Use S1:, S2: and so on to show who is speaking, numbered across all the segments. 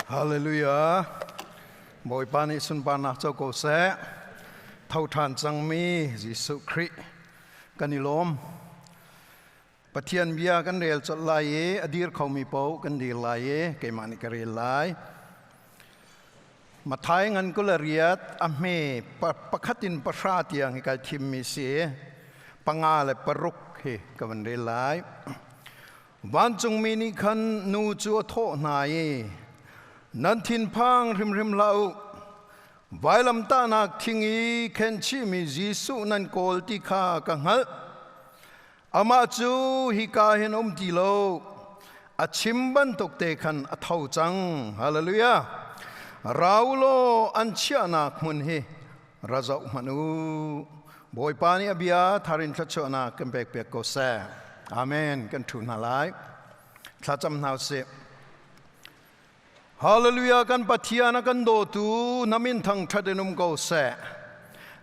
S1: Hallelujah. Bawipa nih sunparnak co ko seh. Tho ṭhan cangmi Jesuh Khrih kan i lawm. Pathian bia kan rel colh lai i a dir khomi paoh kan dir lai i keimah nih ka rel lai. Matthai ngan 28 a hme pakhat in pahra tiang hi kai thimmi si. Panga le paruk hi ka van rel lai. Vancungmi nih khan nu cu a thawh hna i, Nan thinphang hrimhrim hlah u. Vailamtahnak thing i khenchihmi Jesuh nan kawl ti kha ka hngalh. Amah cu hika hin um ti lo. A chim bantuk te khan a tho cang. Hallelujah. Ra u law an chiahnak hmun hi ra zoh hmanh u. Bawipa nih a bia tharin thluachuahnak kan pek piak ko seh. Amen. Kan ṭhu hna lai. Thlacam hna usih. Hallelujah kan Pathian a kan dawtu na min thangṭhat in um ko seh.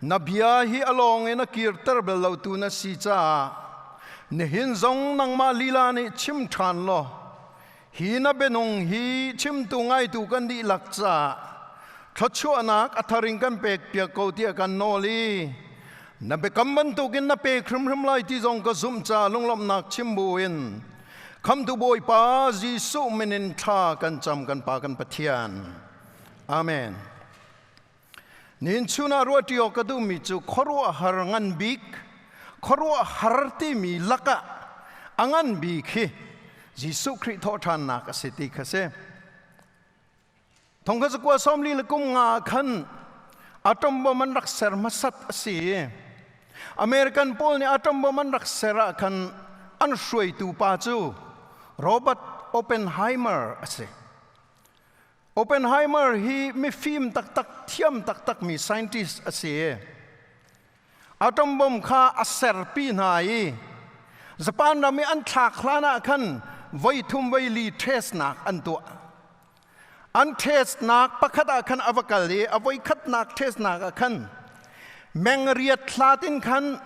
S1: Na bia hi a lawng in a kirter bal lotu na si caah nihin zong nangmah lila nih chim ṭhan law hi na bianung hi chimtu ngaitu kan dihlak caah thluachuahnak a thar in kan pek piak ko tiah kan nawl i na biakam bantukin na pek hrimhrim lai ti zong ka zumh caah lunglawmhnak chim buin Khamtu Bawipa Jesuh min in thla kan cam kan Pa kan Pathian. Amen. Nin chun ah ruahṭi awk ka duhmi cu khuaruahhar ngan bik, khuaruahhar timi lakah a ngan bik hi Jesuh Khrih thawhṭhannak a si ti kha si. Thongkhat zakua sawmli le kum nga khan atom bomb an rak ser hmasat a si. American pawl nih atom bomb an rak ser ah khan an hruaitu pa cu Robert Oppenheimer a si. Oppenheimer hi mifim taktak, thiam taktak mi scientist a si. Atom bomb kha a serpi hna i Japan ram i an thlak hlan ah khan voi thum voi li test nak an tuah. An test nak pakhat ah khan a va kal i a voi khatnak test nak ah khan mengriat hlat in khan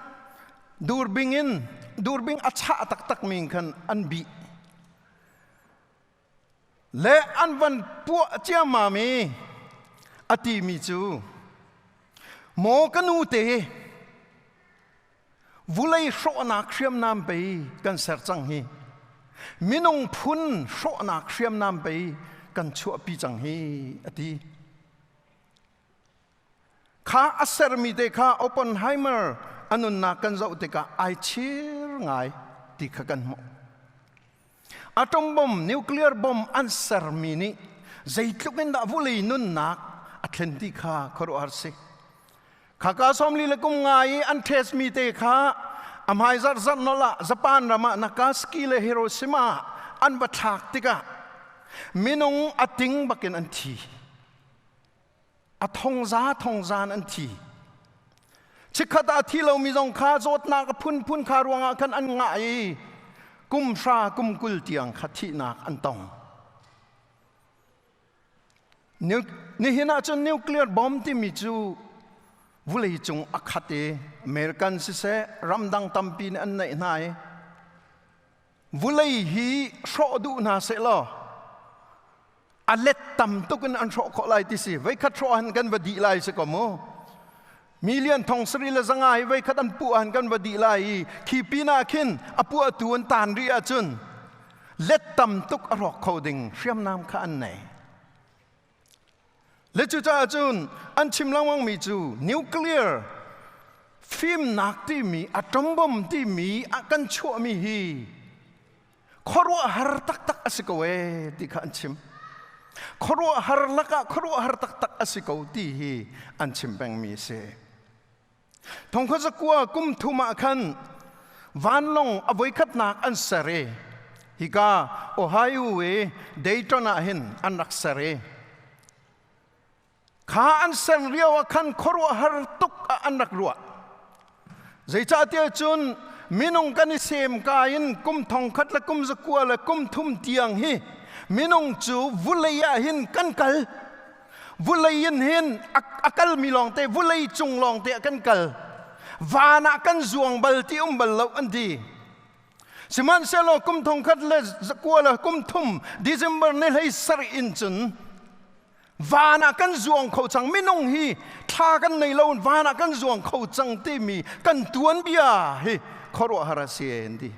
S1: durbing in durbing a chah taktak mi khan an bih. Le an van puah ciammam i a timi cu maw ka nu te vulei hrawhnak hriamnam pei kan ser cang hi minung phun hrawhnak hriamnam pei kan chuahpi cang hi a ti. Kha a sermi te kha Oppenheimer a nunnak kan zoh tikah ai chir ngai ti kha kan hmuh. Atom bomb, nuclear bomb an sermi nih zeitluk in dah vulei nunnak a thlen ti kha khuaruahhar si. Khaka 40 le kum nga i an test mi te kha a hmai zarh zarh nol ah Japan ram ah Nagasaki le Hiroshima an va thlak tikah minung a ting bakin an thi. A thongza thongzan an thi. Chikkhat ah thi lomi zong kha zawtnak a phunphun kha ruangah khan an ngah i kum hra kum 20 tiang kha thihnak an tong. Nihin ah cun nuclear bomb timi cu vulei cung a khat i American siseh ramdang tampi nih an neih hna i vulei hi hrawh duh hna seh law a let tam tuk in an hrawh khawh lai ti si voikhat hrawh han kan va dih lai si ko mu million thong sari le zanga hi voikhat an puh han kan va dih lai i khi pin ah khin a puah tu an tan rih ahcun let tam tuk a rawk kho ding hriamnam kha an nei le cucaah cun an chim lengmang mi cu nuclear fimnak timi atom bomb timi a kan chuahmi hi khuaruahhar taktak a si ko ee ti kha an chim. Khuaruahhar lakah khuaruahhar taktak a si ko ti hi an chim pengmi a si. Thongkhat zakua kum thum ah khan vanlawng a voikhatnak an ser i hika Ohio i Dayton ah hin an rak ser i kha an ser lio ah khan khuaruahhar tuk ah an rak ruah. Zeicahtiah cun minung kan i sem ka in kum thongkhat le kum zakua le kum thum tiang hi minung cu vulei ah hin kan kal. Vulei in hin a kalmi lawngte vulei cung lawngte ah kan kal. Van ah kan zuang bal ti um bal lo an ti. Sihmanhsehlaw kum thongkhat le zakua le kum thum December ni 17 in cun. Van ah kan zuang kho cang. Minung hi thla kan nei lo van ah kan zuang kho cang timi kan tuanbia hi khuaruahhar a si an ti.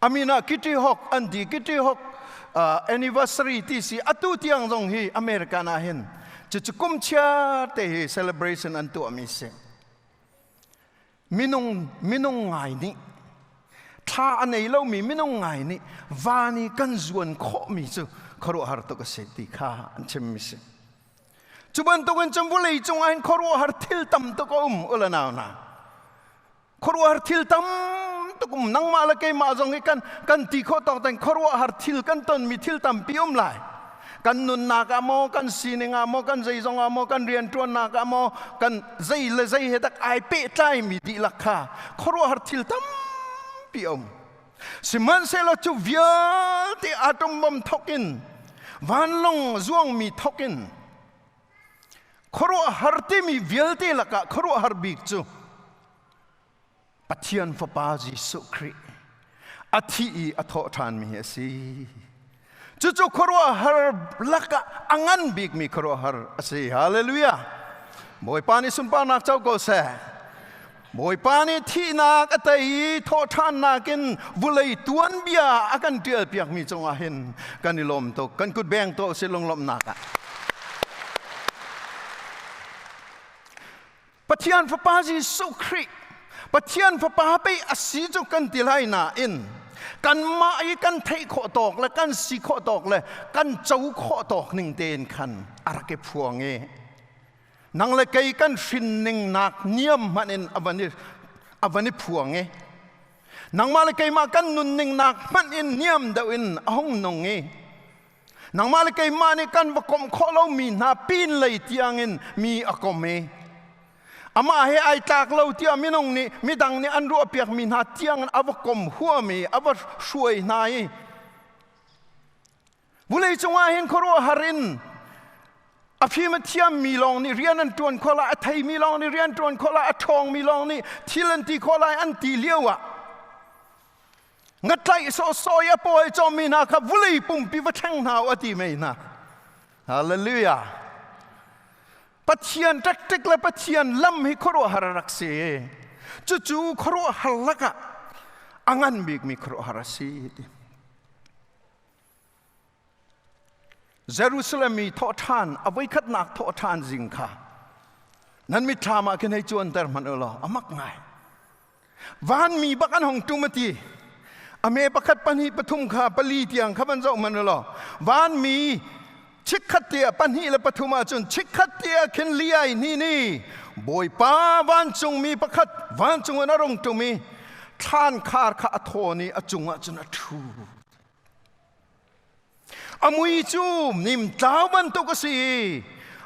S1: Amina Kitty Hawk an ti. Kitty Hawk anniversary ti si atu tiang zong hi American ah hin cucu kum chia te hi celebration an tuahmi si. Minung minung ngai nih thla a nei lomi minung ngai nih van i kan zuan khawhmi cu khuaruahhar tuk a si ti kha an chimmi si. Cu bantukin cun vawlei cungah hin khuaruahhar thil tam tuk a um ula nau hna. Khuaruahhar thil tam tuk um nangmah le keimah zong hi kan kan ti khawh tawk teng khuaruahhar thil kan tonmi thil tampi um lai. Kan nunnak ah maw, kan sining ah maw, kan zeizong ah maw, kan rianṭuannak ah maw, kan zei le zei he dak ai pehtlaimi dihlak kha khuaruahhar thil tampi a um. Sihmanhsehlaw cu vialte atom bomb thawk in vanlawng zuangmi thawk in khuaruahhar timi vialte lakah khuaruahhar bik cu Pathian Fapa Jesuh Khrih a thi i a thawh ṭhanmi hi a si. Cucu khuaruahhar lakah a ngan bikmi khuaruahhar a si. Hallelujah! Bawipa nih sunparnak co ko seh. Bawipa nih thihnak a tei i thawhṭhannak in vulei tuanbia a kan ṭialpiakmi cungah hin kan i lawm tuk. Kan kut beng tuah usih lunglawmhnak ah. Pathian Fapa Jesuh Khrih Pathian Fapa pei a si cu kan ti lai nain kanmah i kan theih khawh tawk le kan si khawh tawk le kan co khawh tawk ning tein khan a rak i phuang i nang le kei kan hrin ning nak niam hmanh in a van i phuang i nangmah le keimah kan nunning nak hmanh in niam deuh in a hung nung i Nangmah le keimah nih kan va komh khawh lomi hna pin lei tiangin mi a kom i amah he ai tlak lo tiah minung nih midang nih an ruahpiakmi hna tiangin a va kom huam i a va hruai hna i vulei cungah hin khuaruahhar in a fim a thiammi lawng nih rian an ṭuan khawh lai, a theimi lawng nih rian ṭuan khawh lai, a ṭhawngmi lawng nih thil an ti khawh lai an ti lio ah Ngatlaih sawhsawh i a paw i cawmmi hna kha vulei pumpi va thleng hna u a ti mei hna. Hallelujah. Pathian tactic le Pathian lam hi khuaruahhar a rak si. Cucu khuaruahhar lakah a ngan bikmi khuaruahhar a si. Jerusalem i thawhṭhan a voikhatnak thawhṭhan zing kha nan mitthlam ah khin hei cuanter hmanh u law a mak ngai. Vanmi bak an hong ṭum a ti. A me pakhat pahnih pathum kha pali tiang kha van zoh hmanh u law vanmi chikkhat te ah pahnih le pathum ahcun chikkhat te ah khin li ai hni ni Bawipa vancungmi pakhat vancung in a rung ṭum i thlan khar kha a thawn i a cungah cun a ṭhu. A mui cu nimtlau bantuk a si i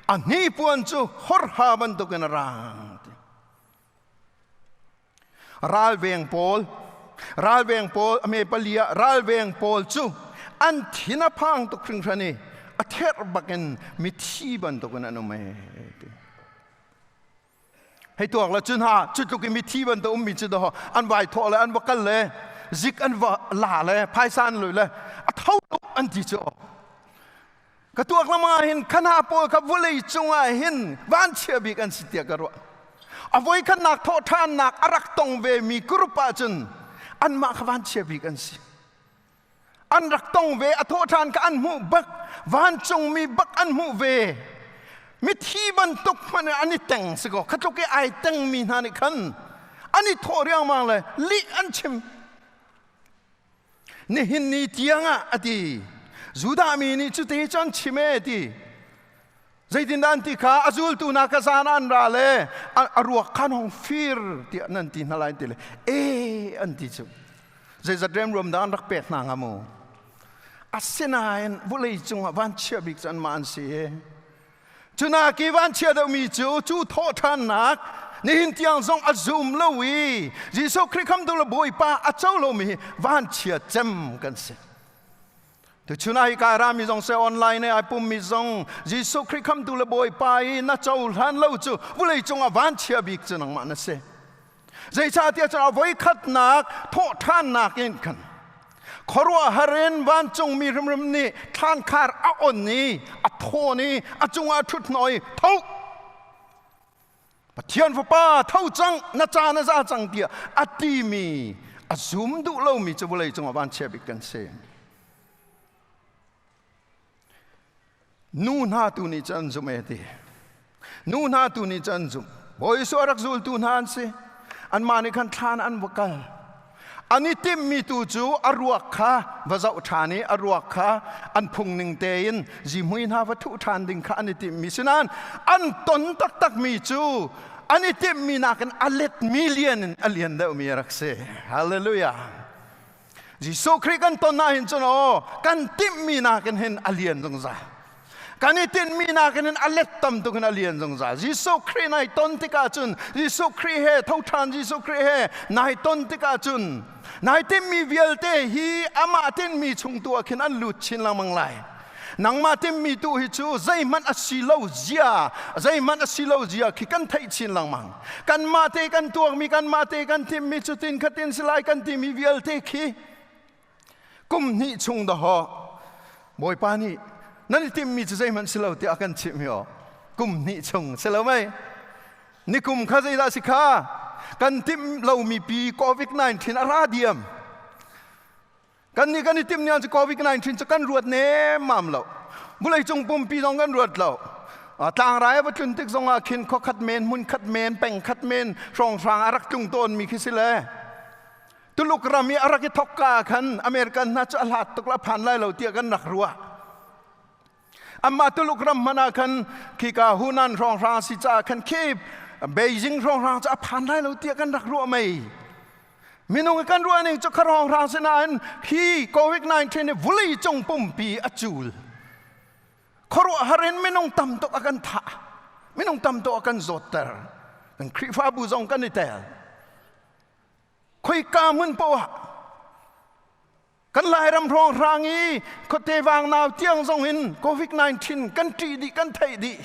S1: a hnipuan cu horha bantukin a rang. Ralveng pawl, ralveng pawl, a me pali ah ralveng pawl cu an thin a phang tuk hringhran i a therh bakin mithi bantukin an um ee. Hei tuak le cu hna cu tluk i mithi bantuk ummi cu daw an vai thawh le an va kal le zik an va la le phaisa an lui le a tho an ti cu ka tuak lama hin khana pawl kha vulei cungah hin vanchia bik an si tiah ka ruah. A voi khatnak thawh ṭhannak a rak tong ve mi group ah cun anmah kha vanchia bik an si. An rak tong ve, a thawhṭhan kha an hmuh bak, vancungmi bak an hmuh ve. Mithi bantuk hmanh an i teng si kaw, kha tluk i ai tengmi hna nih khan an i thawh riangmang le lih an chim. Nihin ni tiangah a ti. Judah mi nih cuti cu an chim e ti. Zeitindah an ti kha a zultu hna kha zan an ra le a ruak khan hong fir tiah nan ti hna lai an ti le e an ti cu. Zeizat remruam dah an rak pek hna hnga mu. Asinain vawlei cungah vanchia bik cu anmah an si i cunak i vanchia deuhmi cu cu thawhṭhannak nihin tiang zong a zum lo i Jesuh Khrih khamtu le Bawipa a co lomi hi vanchia cem kan si. Tuchun ah hika rami zong se online i ai pummi zong Jesuh Khrih khamtu le Bawipa i na cohlan lo cu vulei cungah vanchia bik cu nangmah na si. Zeicahtiah cun a voikhatnak thawhṭhannak in khan. Khuaruahhar in vancungmi hrimhrim nih thlankhar a on i a thawn i a cungah a ṭhut hnawh i tho! Pathian Fapa tho cang, na ca na za cang tiah a timi a zum duh lomi cu vawlei cungah vanchia bik kan si. Nu hna tu nih cun an zumh e ti. Nu hna tu nih cun an zumh. Bawi Jesuh a rak zultu hna an si. Anmah nih khan thlan an va kal. An i timhmi tu cu a ruak kha va zoh ṭhan i a ruak kha an phung ning tein zihmui hna va thuh ṭhan ding kha an i timhmi sinain an ton taktakmi cu an i timhmi nakin a let million in a lian deuhmi a rak si. Hallelujah. Jesuh Khrih kan ton ah hin cun aw kan timhmi nakin hin a lian zungzal. Kan i tinhmi nakin hin a let tam tuk in a lian zungzal. Jesuh Khrih nai ton tikah cun Jesuh Khrih he tho ṭhan Jesuh Khrih he nai ton tikah cun nai timhmi vialte hi amah tinhmi chung tu ah khin an lut chin lengmang lai. Nangmah timhmi tu hi cu zeihmanh a si lo zia, zeihmanh a si lo zia khi kan theih chin lengmang. Kanmah te kan tuakmi, kanmah te kan timhmi cu tin khatin si lai kan timi vialte khi kum hnih chung dahawh Bawipa nih nan i timhmi cu zeihmanh si lo tiah a kan chimh hi aw. Kum hnih chung si lo mei? Nikum kha zeidah si kha? Kan timh lomi pi COVID-19 a ra diam. Kan nih kan i timh nian cu COVID-19 cu kan ruat nemmam lo. Vawleicung pumpi zong kan ruat lo. Tlangrai a va tlun tik zong ah khin khua khat men, hmun khat men, peng khat men hrawnghrang a rak tlung tawnmi khi si le Tuluk ram i a rak i thok ka khan American hna cu a hlat tuk la phan lai lo tiah kan rak ruah. Amah Tuluk ram hmanh ah khan khika Hunan hrawnghrang si caah khan khi Beijing hrawnghrang cu a phan lai lo tiah kan rak ruah mei. Minung kan ruah ning cu kharhawng sinain hi COVID-19 hi vulei cung pumpi a cul. Khuaruahhar in minung tam tuk a kan thah. Minung tam tuk a kan zawtter. Kan Khrihfabu zong kan i tel. Khoika hmun poah kan Lairam hrawnghrang i khuate vangnau tiang zong in COVID-19 kan ṭih dih kan theih dih.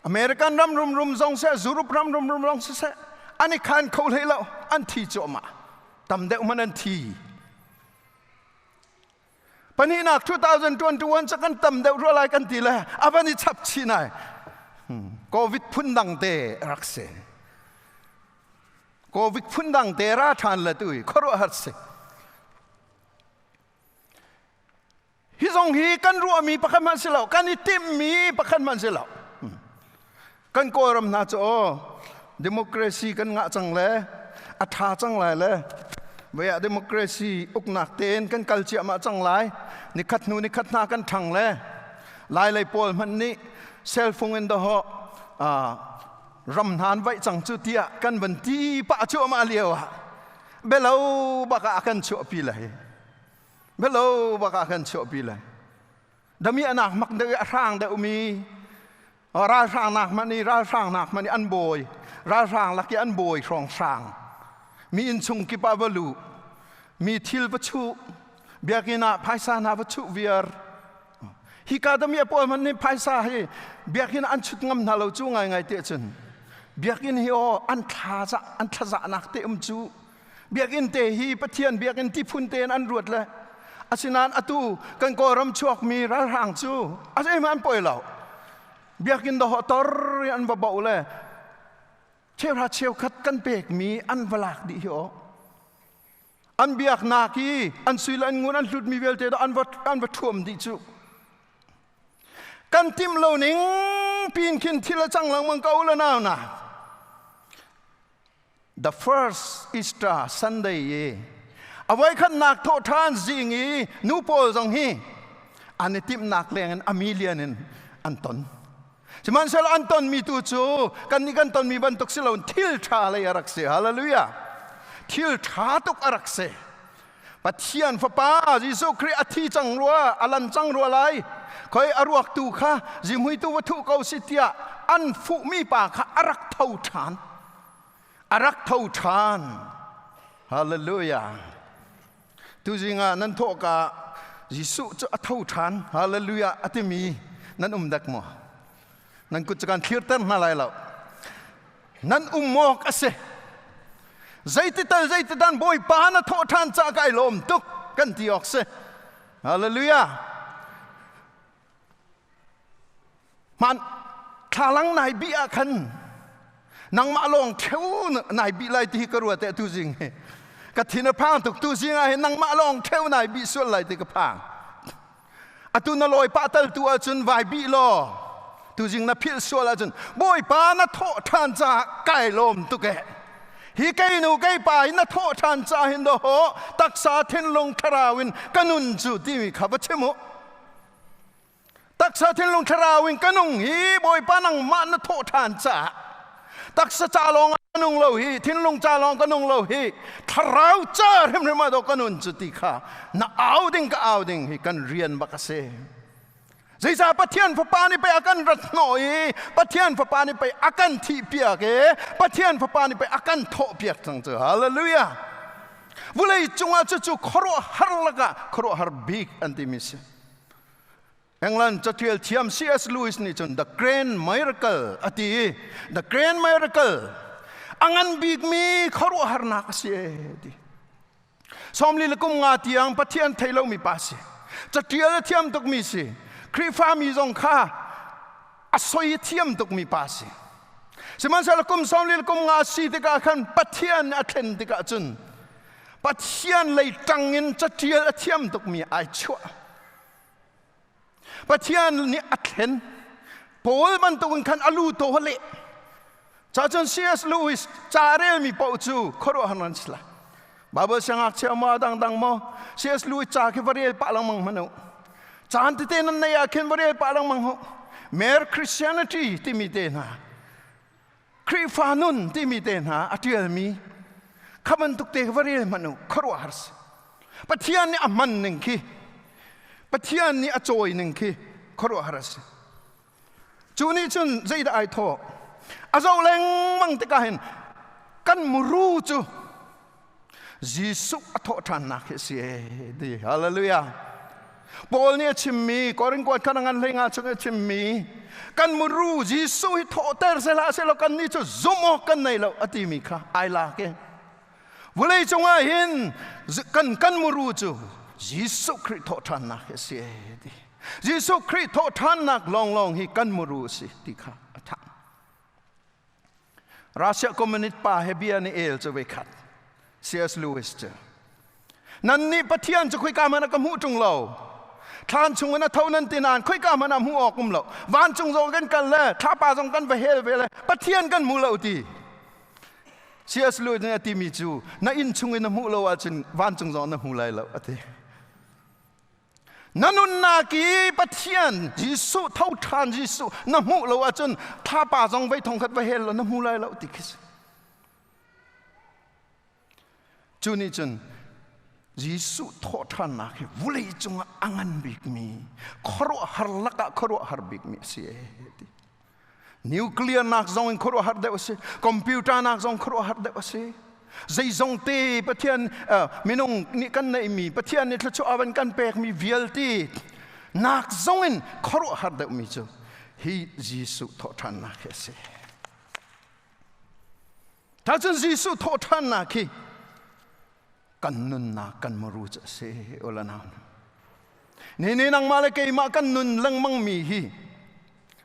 S1: American ram rumrum zong seh Europe ram rumrum zong siseh an i khan kho hlei lo an thi cuahmah tam deuh hmanh an thi pahnihnak 2021 cu kan tam deuh rua lai kan ti le a van i chap chin ai covid phun dang te rak si covid phun dang te ra ṭhan le tu hi khuaruahhar si Hi zong hi kan ruahmi pakhat hmanh si lo, kan i timhmi pakhat hmanh si lo. Kan Kawlram hna cu aw democracy kan ngah cang le a ṭha cang lai le voi ah democracy uknak tein kan kal ciahmah cang lai. Nikhat hnu nikhat hna kan ṭhang le Lai lei pawl hmanh nih cell phone in dahawh ram hna an vaih cang cu tiah kan van ti pah cuahmah lio ah belo bak ah a kan chuahpi lai. Belo bak ah kan chuahpi lai. Dami anak mak deuh i a hrang deuh mi ralhrang nak hmanh i ralhrang nak hmanh i an bawi ralhrang lak i an bawi hrawnghrang mi innchung kip ah va luh mi thil va chuh biakinn ah phaisa hna va chuh viar hika dami a pawl hmanh nih phaisa hi biakinn an chut ngam hna lo cu ngaingai te cun biakinn hi aw an thla za an thlazahnak te um cu Biakinn te hi Pathian biakinn ti phun tein an ruat le asinain atu kan Kawlram chuakmi ralhrang cu a zeihmanh an poi lo. Biakinn dawh tor in an va boh le cheuhra cheukhat kan pekmi an va lak dih hi aw. An biaknak i an sui le an ngun an hlutmi vialte dah an va an va ṭhuam dih cu. Kan timh lo ning pin khin thil a cang lengmang ko le nau na. The first Easter Sunday i a voikhatnak thawhṭhan zing i nu pawl zong hi an i timhnak lengin a million in an ton. Sihmanhsehlaw an tonmi tu cu kannih kan tonmi bantuk si loin thil ṭha lei a rak si. Hallelujah! Thil ṭha tuk a rak si. Pathian Fapa Jesuh Khrih a thi cang rua, a lan cang rua lai. Khoi a ruak tu kha zihmui tu va thuh ko si tiah an fuhmi pa kha a rak tho ṭhan. A rak tho ṭhan. Hallelujah. Tuzing ah nan thawhka Jesuh cu a tho ṭhan. Hallelujah a timi nan um dek maw? Nan kut cu kan thlirter hna lai lo. Nan um awk a si. Zeitital zeititan Bawipa na thawh ṭhan caah kai lawm tuk. kan ti awk si. Hallelujah. Man thlalang nai bi ah khan nangmah lawng theu nai bi lai ti ka ruat tu zing hi ka thin a phang tuk tu zing ah hin nangmah lawng theu nai bi sual lai ti ka phang. Atu na lawi pah tal tu ahcun vai bih law tuzing na philh sual ahcun Bawipa na thawh ṭhan caah kai lawm tuk eh. Hi kei nu kei pa hi na thawh ṭhan caah hin dawh taksa thinlung thlarau in ka nun cu timi kha va chim u. Taksa thinlung thlarau in ka nung hi Bawipa nangmah na thawh ṭhan caah taksa ca lawng ka nung lo hi thinlung ca lawng ka nung lo hi thlarau ca hrimhrim ah ka nun cu ti kha na au ding ka au ding hi kan rian bak a si. Zeicah Pathian Fapa nih pei a kan rat hnawh i Pathian Fapa nih pei a kan thih piak i Pathian Fapa nih pei a kan thawh piak cang cu. Hallelujah. Vulei cungah cucu khuaruahhar lakah khuaruahhar bik an timi si. England catial thiam C.S. Lewis nih cun The Grand Miracle a ti i The Grand Miracle a ngan bikmi khuaruahharnak a si ti. Sawmli le kum nga tiang Pathian thei lomi pa si. Catial a thiam tukmi si. Khrihfa mi zong kha a soi a thiam tukmi pa si. Sihmanhsehlaw kum 40 le kum nga si tikah khan Pathian a thlen tikah cun Pathian lei ṭang in catial a thiam tukmi ai chuah. Pathian nih a thlen. Paul bantukin khan a lu to leh. Cacun C.S. Lewis ca relmi paoh cu khuaruahhar an si lai. Bible siangngakchia maw dangdang maw C.S. Lewis ca khi va rel pah lengmang hmanh u. Caan tete nan nei ah khin va rel pah lengmang hu. Mere Christianity timi te hna Khrihfa nun timi te hna a ṭialmi kha bantuk te va rel hmanh u khuaruahhar si. Pathian nih a hman ning khi Pathian nih a cawi ning khi khuaruahhar a si. Cu nih cun zeidah ai thawh? A zoh lengmang tikah hin kan muru cu Jesuh a thawh ṭhannak hi a si ee ti. Hallelujah. Paul nih a chimmi Korin kuat khan a ngan hlei nga chung a chimmi kan muru Jesuh hi thawhter sehlah sehlaw kan nih cu zumh awk kan nei lo a timi kha ai lak i vulei cungah hin kan kan muru cu Jesuh Khrih thawh ṭhannak hi a si ee ti. Jesuh Khrih thawh ṭhannak lawnglawng hi kan muru a si ti kha a thah. Russia Communist pa he bia ni el cu khat C.S. Lewis cu nan nih Pathian cu khoika hmanh ah ka hmuh ṭung lo thlan chung in a tho nan ti nain khoika hmanh ah hmuh awk um lo vancung zong kan kal le thlapa zong kan va hel ve le Pathian kan hmu lo ti C.S. Lewis nih a timi cu na inn chung in na hmuh lo ahcun vancung zong na hmu lai lo a ti. Na nunnak i Pathian Jesuh tho ṭhan Jesuh na hmuh lo ahcun thlapa zong vei thong khat va hel law na hmu lai lo ti khi si. Cu nih cun Jesuh thawhṭhannak hi vulei cungah a ngan bikmi khuaruahhar lakah khuaruahhar bikmi a si ee ti. Nuclear nak zong in khuaruahhar deuh a si. Computer nak zong khuaruahhar deuh a si. Zeizong te Pathian minung nih kan neihmi Pathian nih thluachuah avan kan pekmi vialte nak zong in khuaruahhar deuhmi cu hi Jesuh thawhṭhannak hi a si. Tacun Jesuh thawhṭhannak hi kan nunnak kan muru cu a si ulanau. Ni ni nangmah le keimah kan nun lengmang mi hi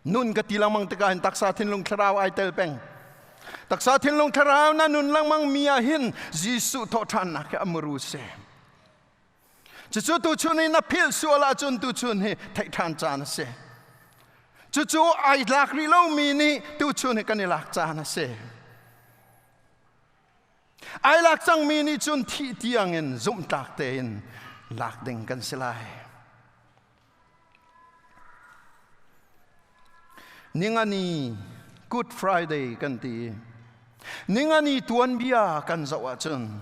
S1: nun ka ti lengmang tikah hin taksa thinlung thlarau ai tel peng. Taksa thinlung thlarau na nun lengmang mi ah hin Jesuh thawhṭhannak hi a muru si. Cucu tuchun hi na philh sual ahcun tuchun hi theih ṭhan caan a si. Cucu ai lak rih lomi nih tuchun hi kan i lak caan a si. Ai lak cangmi nih cun thih tiangin zumhtlak tein lak ding kan si lai. Ningani Good Friday kan ti. Ningani tuanbia kan zoh ahcun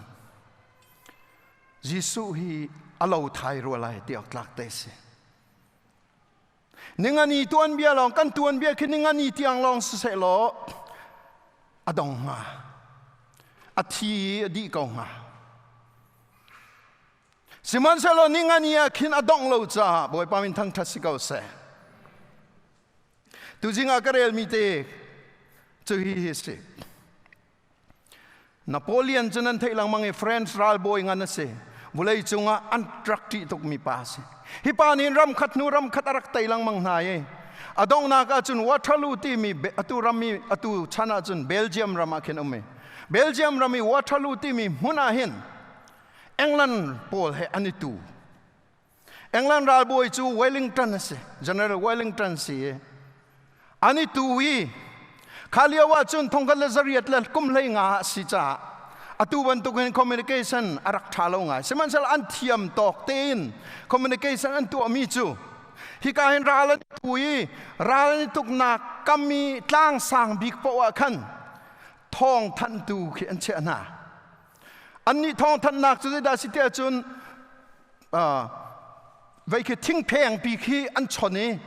S1: Jesuh hi a lo thai rua lai ti awk tlak te si. Ningani tuanbia lawng kan tuanbia khi ningani tiang lawng siseh law a dong hnga. A thi a dih ko hnga. Sihmanhsehlaw ningani ah khin a dongh lo caah Bawipa min thangṭhat si ko seh. Tuzing ah ka relmi te cu hi hi si. Napoleon cu nan theih lengmang i French ralbawi ngan a si. Vulei cungah an rak ṭih tukmi pa a si. Hi pa nih ram khat hnu ram khat a rak tei lengmang hna i a donghnak ahcun Waterloo timi atu ram i atu chan ahcun Belgium ram ah khin um i Belgium ram i Waterloo timi hmun ah hin England pawl he an i tu. England ralbawi cu Wellington a si, General Wellington si i an i tu i kha lio ah cun thongkhat le zariat le kum hlei nga a si caah atu bantukin communication a rak ṭha lo ngai. Sihmanhsehlaw an thiam tawk tein communication an tuahmi cu hika hin ral an tu i ral an i tuknak kam i tlang sang bik paoh ah khan thawng thanhtu khi an chiah hna. Annih thawngthanhnak cu zeidah a si tiah cun vei khi thingphengpi khi an chon i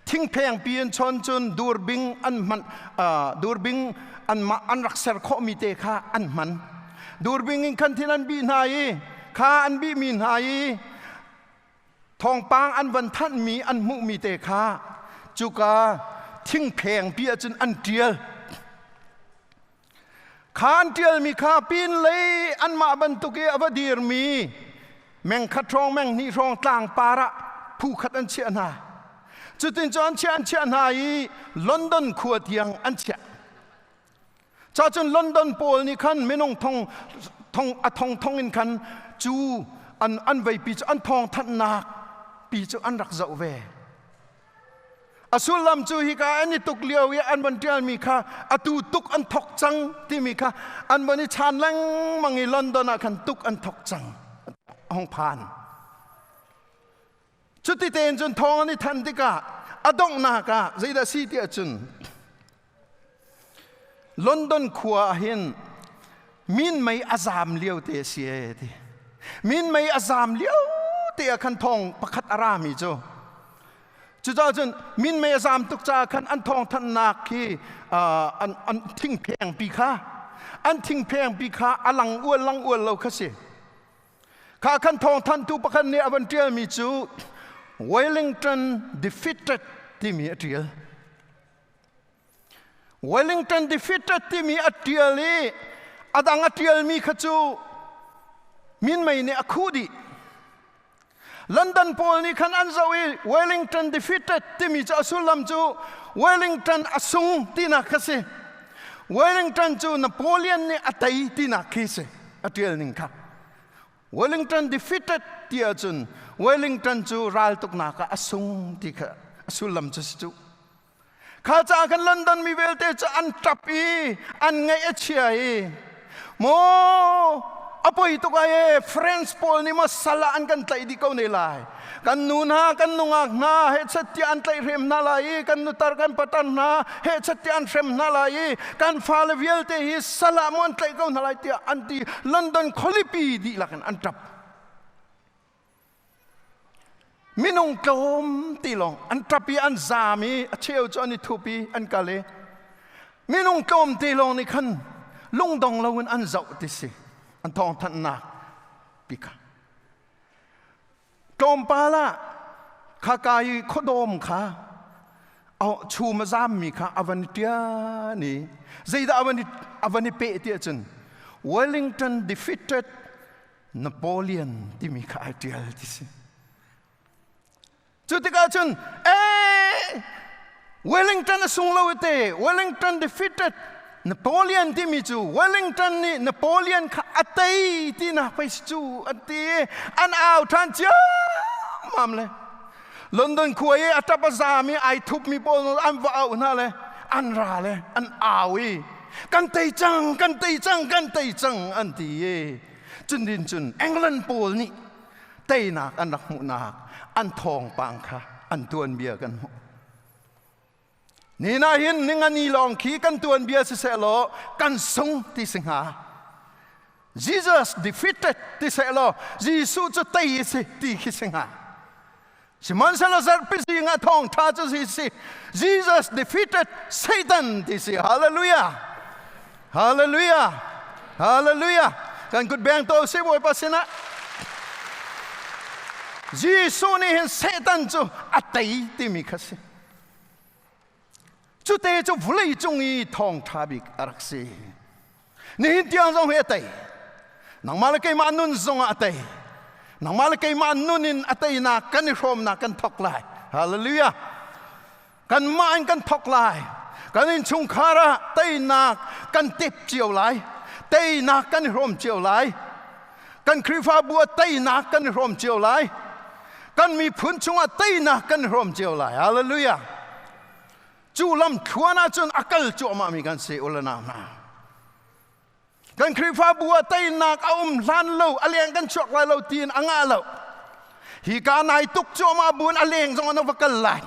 S1: thingphengpi an chon cun durbing an hman, durbing an mah an rak ser khawhmi te kha an hman. Durbing in khan thin an bih hna i kha an bihmi hna i thawngpang an van thanhmi an hmuhmi te kha cuka thingphengpi ahcun an ṭial. Kha an ṭialmi kha pinlei anmah bantuk i a va dirmi meng khat hrawng meng hnih hrawng tlangpar ah phu khat an chiah hna. Cutin cu an chiah an chiah hna i London khua tiang an chiah. Cacun London pawl nih khan minung thong thong a thong thong in khan cu an an veipi cu an thawng thanhnak pi cu an rak zoh ve. A sullam cu hika an i tuk lio i an van ṭialmi kha atu tuk an thok cang timi kha an van i chan lengmang i London ah khan tuk an thok cang a hung phan. Cuti tein cun thawng an i than tikah a donghnak ah zeidah si ti ahcun London khua ah hin minmei a zam lio te a si ee ti. Minmei a zam lio te ah khan thawng pakhat a rami cu cucaah cun minmei a zam tuk caah khan an thawngthanhnak khi an an thingphengpi kha an thingphengpi kha a lang ual lang ual lo kha si. Kha khan thawngthanhtu pakhat nih a van ṭialmi cu Wellington defeated timi a ṭial. Wellington defeated timi a ṭial i a dang a ṭialmi kha cu minmei nih a khuh dih. London pawl nih khan an zoh i Wellington defeated timi cu a sullam cu Wellington a sung tinak kha si. Wellington cu Napoleon nih a tei tinak khi si a ṭial ning kha. Wellington defeated ti ahcun Wellington cu raltuknak ah a sung ti kha a sullam cu si cu. Kha caah khan London mi vialte cu an ṭap i an ngaih a chia i maw a poi tuk ai e French pawl nih maw sal ah an kan tlaih dih ko ne lai kan nu hna kan nungak hna hechet tiah an tlaihhrem hna lai i kan nutar kan patar hna hechet tiah an hrem hna lai i kan fale vialte hi sal ah maw an tlaih ko hna lai tiah an ti. London khualipi dihlak in an ṭap. Minung tlawm ti lawng an ṭap i an zaam i a cheu cu an i thup i an kal i minung tlawm te lawng nih khan lungdong loin an zoh ti si an thawngthanhnak pi kha. Tlawmpal ah khaka i khuadawm kha chum a zaammi kha a van i ṭian i zeidah a van i peh ti ahcun Wellington defeated Napoleon timi kha ai ṭial ti si. Cu tikah cun ee Wellington a sung lo te Wellington defeated Napoleon timi cu Wellington nih Napoleon kha a tei tinak pei si cu an ti i an au ṭhan ciammam le London khua i a ṭap a zaam i ai thupmi pawl an va auh hna le an ra le an au i kan tei cang kan tei cang kan tei cang an ti i cundin cun England pawl nih teinak an rak hmuhnak an thawngpang kha an tuanbia kan hmuh. Ni ah hin ningani lawng khi kan tuanbia siseh law kan sung ti si hnga. Jesus defeated ti seh law Jesuh cu tei si ti khi si hnga. Sihmanhsehlaw zarhpi zing ah thawngṭha cu si si Jesus defeated Satan ti si. Hallelujah. Hallelujah. Hallelujah. Kan kut beng to si Bawipa sinah. Jesuh nih hin Satan cu a tei timi kha si. Cute cu vulei cung i thawngṭha bik a rak si. Nihin tiang zong hi a tei. Nangmah le keimah nun zongah a tei. Nangmah le keimah nun in a teinak kan i hrawmnak kan thawk lai. Hallelujah. Kanmah in kan thawk lai. Kan innchungkhar ah teinak kan tep cio lai. Teinak kan i hrawm cio lai. Kan Khrihfabu ah teinak kan i hrawm cio lai. Kan miphun chungah teinak kan i hrawm cio lai. Hallelujah. Cu lam thluan ahcun a kal cuahmah mi kan si ulana hna. Kan Khrihfabu ah teinak a um hlan lo, a leng kan chuak lai lo tiin a ngah lo. Hi ka nai tuk cuahmah buin a leng zong an va kal lai.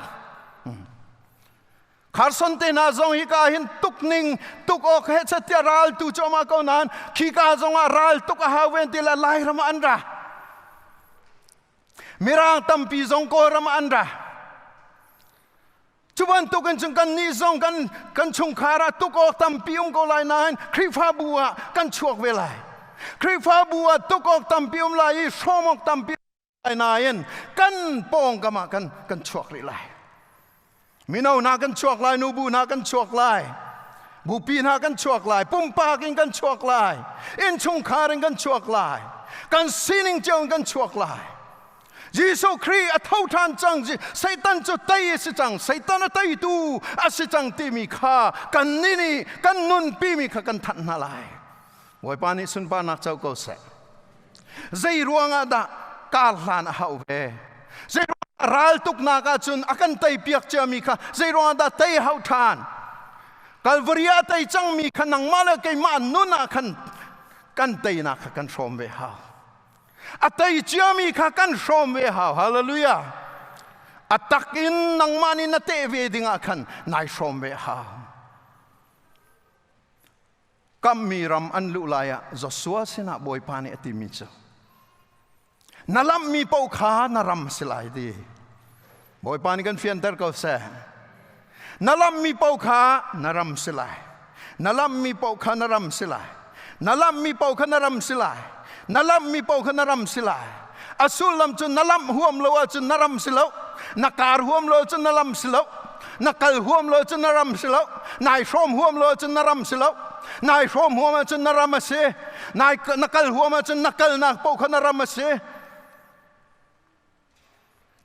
S1: Kharson te hna zong hi ka hin tuk ning tuk awk he chatia ral tu cuahmah ko nain khi ka zong ah ral tuk a hau ven ti la Lairam ah an ra. Mirang tampi zong Kawlram ah an ra. Cu bantukin cun kannih zong kan kan chungkhar ah tuk awk tampi um ko lai nain Khrihfabu ah kan chuak ve lai. Khrihfabu ah tuk awk tampi um lai i hrawm awk tampi lai nain kan pawngkam ah kan kan chuak rih lai. Mino hna kan chuak lai, nubu hna kan chuak lai, bupi hna kan chuak lai, pumpak in kan chuak lai, innchungkhar in kan chuak lai, kan sining cio in kan chuak lai. Jesuh Khrih a tho ṭhan cang. Satan cu tei a si cang. Satan a teitu a si cang timi kha kan nih nih kan nunpimi kha kan thanh hna lai. Bawipa nih sunparnak co ko seh. Zei ruangah dah kar hlan a hauh ve? Zei ruangah raltuknak ahcun a kan teipiak ciami kha zei ruangah dah tei hauh ṭhan? Kalvari a tei cangmi kha nangmah le keimah nun ah khan kan teinak kha kan hrawm ve hau. A tei ciami kha kan hrawm ve hau. Hallelujah. A tak in nangmah nih na teh ve dingah khan nai hrawm ve hau. Kammi ram an luh lai ah Joshua sinah Bawipa nih a timi cu na lamhmi paoh kha na ram si lai ti. Bawipa nih kan fianter ko seh. Na lamhmi paoh kha na ram si lai. Na lamhmi paoh kha na ram si lai. Na lamhmi paoh kha na ram si lai. Na lamhmi paoh kha na ram si lai. A sullam cu na lamh huam lo ahcun na ram si lo. Na kar huam lo ahcun na lam si lo. Na kal huam lo ahcun na ram si lo. Nai hrawm huam lo ahcun na ram si lo. Nai hrawm huam ahcun na ram a si. Nai na kal huam ahcun na kalnak paoh kha na ram a si.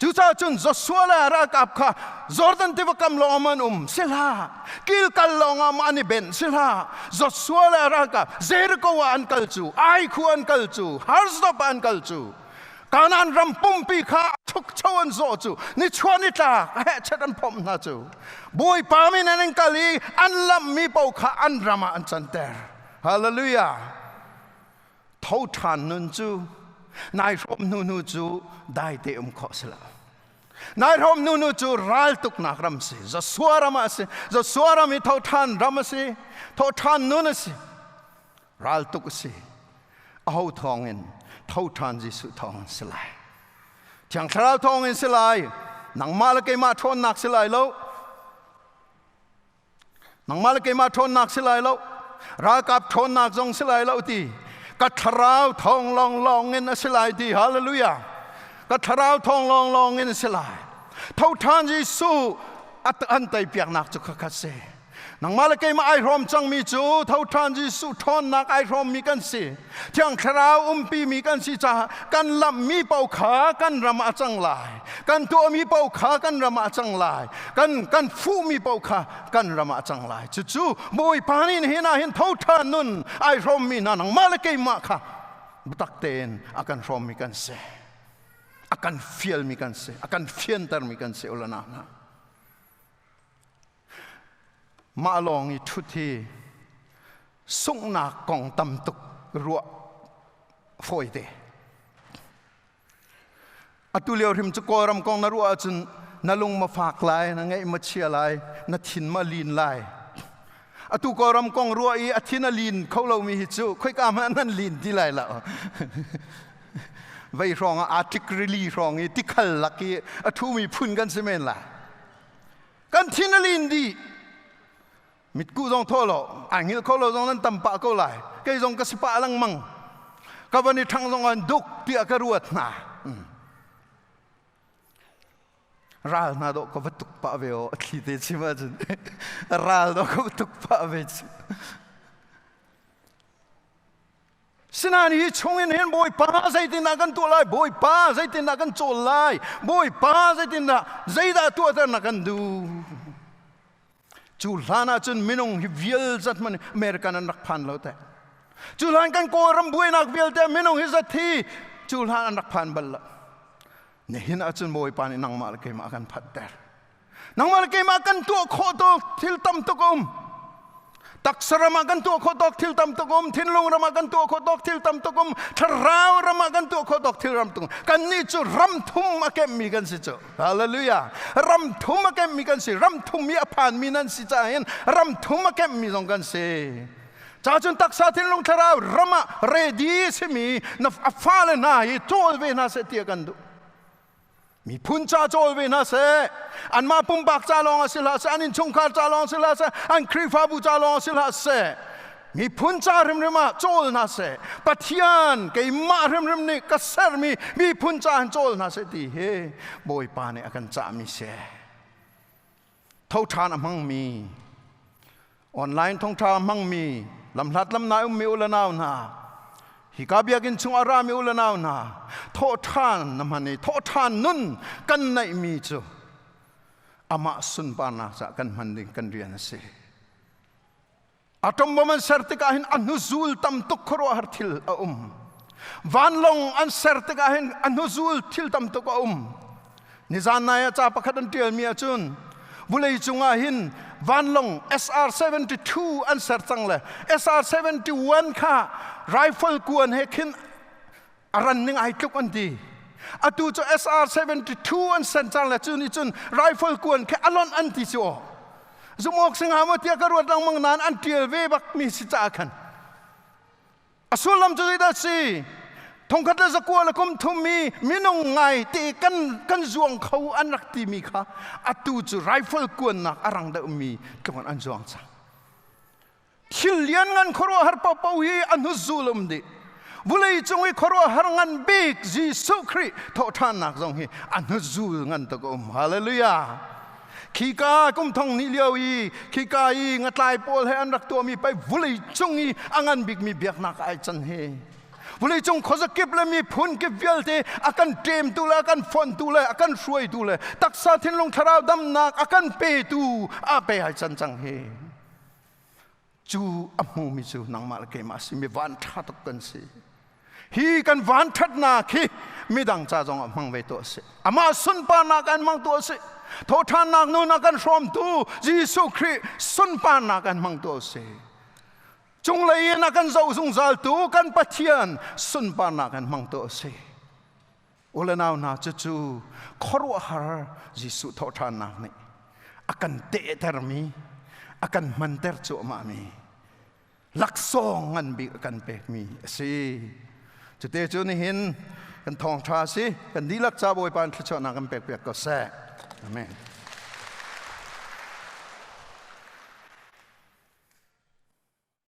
S1: Cucaah cun Joshua le ralkap kha Jordan tiva kam lawng an um si hlah. Kilkal lawng ah an i benh si hlah. Joshua le ralkap Jericho ah an kal cu, Ai khu an kal cu, Harsdop ah an kal cu. Kanaan ram pumpi kha chukcho an zawh cu, nichuah nitlak a hehchet an phomh hna cu. Bawipa min an kal i an lamhmi paoh kha an ram ah an canter. Hallelujah. Tho ṭhan nun cu nai hrawm hnu hnu cu daite um khawh si lo. Nai hrawm hnu hnu cu raltuknak ram si. Joshua ram ah a si. Joshua ram hi tho ṭhan ram a si. Tho ṭhan nun a si. Raltuk a si. Aho thawngin tho ṭhan Jesuh thawngin si lai. Thiang Thlarau thawngin si lai. Nangmah le keimah ṭhawnnak si lai lo. Nangmah le keimah ṭhawnnak si lai lo, ralkap ṭhawnnak zong si lai lo ti. Ka thlarau thawng lawnglawng in a si lai ti. Hallelujah. Ka thlarau thawng lawnglawng in a si lai. Tho ṭhan Jesuh an teipiaknak cu khakhat si. Nangmah le keimah ai hrawm cangmi cu tho ṭhan Jesuh ṭhawnnak ai hrawmmi kan si. Thiang Thlarau umpimi kan si caah kan lamhmi paoh kha kan ram ah a cang lai. Kan tuahmi paoh kha kan ram ah a cang lai. Kan, kan fuhmi paoh kha kan ram ah a cang lai. Cucu Bawipa nih nihin ah hin tho ṭhan nun ai hrawmmi hna nangmah le keimah kha biatak tein a kan hrawmmi kan si. A kan fialmi kan si. A kan fiantermi kan si ulana hna. Mah lawng i ṭhut hi sunghnak kong tam tuk ruah fawite. Atu lio hrim cu Kawlram kong na ruah ahcun na lung ma fak lai, na ngaih ma chia lai, na thin ma lin lai. Atu Kawlram kong ruah i a thin a lin kho lomi hi cu khoika hmanh nan lin ti lai lo. Vei hrawng ah aa tlik rili hrawng i tikhal lak i a ṭhumi phun kan si men lai. Kan thin a lin dih. Mitkuh zong thaw lo, ai hngilh kho lo zong nan tam pah ko lai. Kei zong ka si pah lengmang. Ka van i ṭhang zong an duk tiah ka ruat hna. Ral hna dawh ka va tuk pah ve aw, a thli te chim ahcun. Ral dawh ka va tuk pah ve cu. Sinain hi chungin hin Bawipa zeitindah kan tuah lai? Bawipa zeitindah kan cawl lai? Bawipa zeitindah zeidah tuahter na kan duh? Cu hlan ah cun minung hi vial zat man American an rak phan lo te. Cu hlan kan Kawlram buainak vialte minung hi zat hi cu hlan an rak phan bal lo. Nihin ah cun Bawipa nih nangmah le keimah kan phatter. Nangmah le keimah kan tuah khawh tuk thil tam tuk um. Taksa ram ah kan tuah khawh tawk thil tam tuk um. Thinlung ram ah kan tuah khawh tawk thil tam tuk um. Thlarau ram ah kan tuah khawh tawk thil ram tuk. Kannih cu ram thum a kemmi kan si cu. Hallelujah. Ram thum a kemmi kan si. Ram thum i a phanmi nan si caah hin ram thum a kemmi zong kan si. Ca cun taksa thinlung thlarau ram ah ready simi na fale hna hi cawl ve hna seh tiah kan duh. Miphun ca cawl ve hna seh. Anmah pumpak ca lawng a si hlah seh, an innchungkhar ca lawng si hlah seh, an Khrihfabu ca lawng si hlah seh. Miphun ca hrimhrim ah cawl hna seh. Pathian keimah hrimhrim nih ka sermi miphun ca hin cawl hna seh ti hi Bawipa nih a kan cahmi si. Tho ṭhan a hmangmi online thongṭha a hmangmi lamhlat lamnai ummi u le nau hna hika biakinn chung a rami u le nau hna thawhṭhan na hman i thawhṭhan nun kan neihmi cu amah sunparnak caah kan hman ding kan rian a si. Atom bomb an ser tikah hin a hnuzul tam tuk khuaruahhar thil a um. Vanlawng an ser tikah hin a hnuzul thil tam tuk a um. Nizan nai ah ca pakhat an ṭialmi ahcun vulei cungah hin vanlawng SR-72 an ser cang le SR-71 kha rifle kuan he khin a ran ning ai tluk an ti. Atu cu SR-72 an sen cang le cu nih cun rifle kuan khi a lonh an ti cu aw. Zumawk singa maw tiah ka ruat lengmang nain an ṭial ve bak mi si caah khan. A sullam cu zeidah si? Thongkhat le zakua le kum thum mi minung ngai te kan kan zuang kho an rak timi kha atu cu rifle kuannak a rang deuhmi tluk an zuang cang. Thil lianngan khuaruahhar paohpaoh hi a hnuzul um dih. Vulei cung i khuaruahhar ngan bik Jesuh Khrih thawhṭhannak zong hi a hnuzul ngan tuk a um. Hallelujah! Khika kum thong hnih lio i khika i ngatlai pawl he an rak tuahmi pei vulei cung i a ngan bikmi biaknak ai can hi. Vulei cung khuazakip le miphun kip vialte a kan ṭemtu le a kan fontu le a kan hruaitu le taksa thinlung thlarau damnak a kan petu a pe ai can cang hi. Cu a hmumi cu nangmah le keimah si mi van ṭha tuk kan si. Hi kan van ṭhatnak hi midang ca zong ah hmang ve tuah si. Amah sunparnak an hmang tuah si. Thawhṭhannak nun a kan hrawmtu Jesuh Khrih sunparnak an hmang tuah si. Cunglei in a kan zoh zungzaltu kan Pathian sunparnak an hmang tuah si. U le nau hna cucu khuaruahhar Jesuh thawhṭhannak nih a kan tehtermi a kan hmanter cuahmahmi laksawng ngan bik a kan pekmi a si. Cute cu nihin kan thawngṭha a si. Kan dihlak ca Bawipa in thluachuahnak kan pekpiak ko seh. Amen.